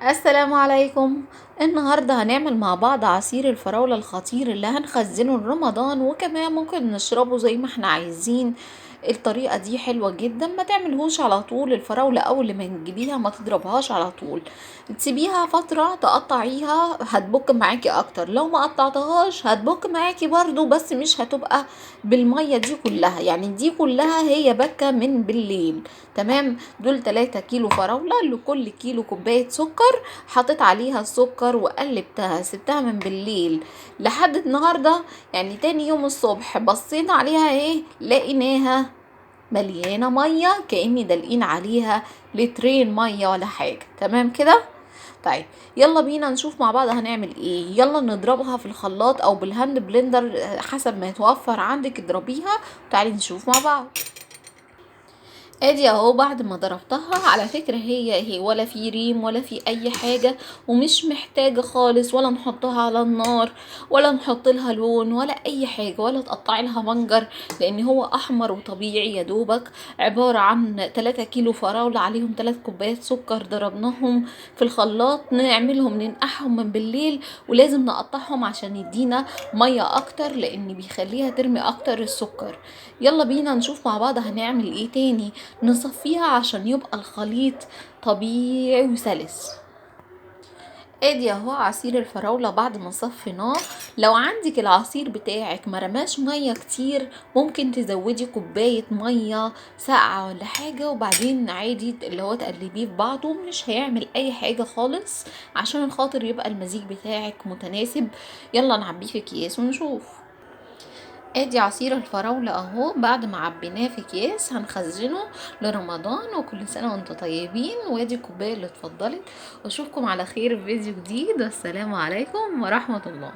السلام عليكم. النهاردة هنعمل مع بعض عصير الفراولة الخطير اللي هنخزنه لرمضان، وكمان ممكن نشربه زي ما احنا عايزين. الطريقة دي حلوة جدا، ما تعملهوش على طول. الفراولة اول ما تجيبيها ما تضربهاش على طول، تسيبيها فترة تقطعيها هتبك معاكي اكتر. لو ما قطعتهاش هتبك معاكي برضو، بس مش هتبقى بالمية دي كلها، يعني دي كلها هي بكة من بالليل. تمام، دول 3 كيلو فراولة، لكل كيلو كوباية سكر. حطيت عليها السكر وقلبتها، سبتها من بالليل لحد النهاردة، يعني تاني يوم الصبح بصينا عليها ايه، لقيناها مليانة مية، كأني دلقين عليها لترين مية ولا حاجة. تمام كده؟ طيب يلا بينا نشوف مع بعض هنعمل ايه. يلا نضربها في الخلاط او بال hand blender حسب ما يتوفر عندك، اضربيها وتعالي نشوف مع بعض. ادي اهو بعد ما ضربتها. على فكرة هي ولا في ريم ولا في اي حاجة، ومش محتاجة خالص ولا نحطها على النار ولا نحط لها لون ولا اي حاجة، ولا تقطعي لها بنجر، لان هو احمر وطبيعي. يا دوبك عبارة عن 3 كيلو فراولة عليهم 3 كوبايات سكر، ضربناهم في الخلاط، نعملهم ننقعهم من بالليل، ولازم نقطعهم عشان يدينا مية اكتر لان بيخليها ترمي اكتر السكر. يلا بينا نشوف مع بعض هنعمل ايه تاني. نصفيها عشان يبقى الخليط طبيعي وسلس. ادي اهو عصير الفراولة بعد ما صفيناه. لو عندك العصير بتاعك ما رماش مية كتير، ممكن تزودي كوباية مية ساقعة ولا حاجة، وبعدين عادي اللي هو تقلبيه في بعضه، مش هيعمل اي حاجة خالص، عشان خاطر يبقى المزيج بتاعك متناسب. يلا نعبيه في اكياس ونشوف. ادي عصير الفراولة اهو بعد ما عبيناه في اكياس، هنخزنه لرمضان، وكل سنة وانتم طيبين. وادي الكوباية اللي اتفضلت، واشوفكم على خير في فيديو جديد، والسلام عليكم ورحمة الله.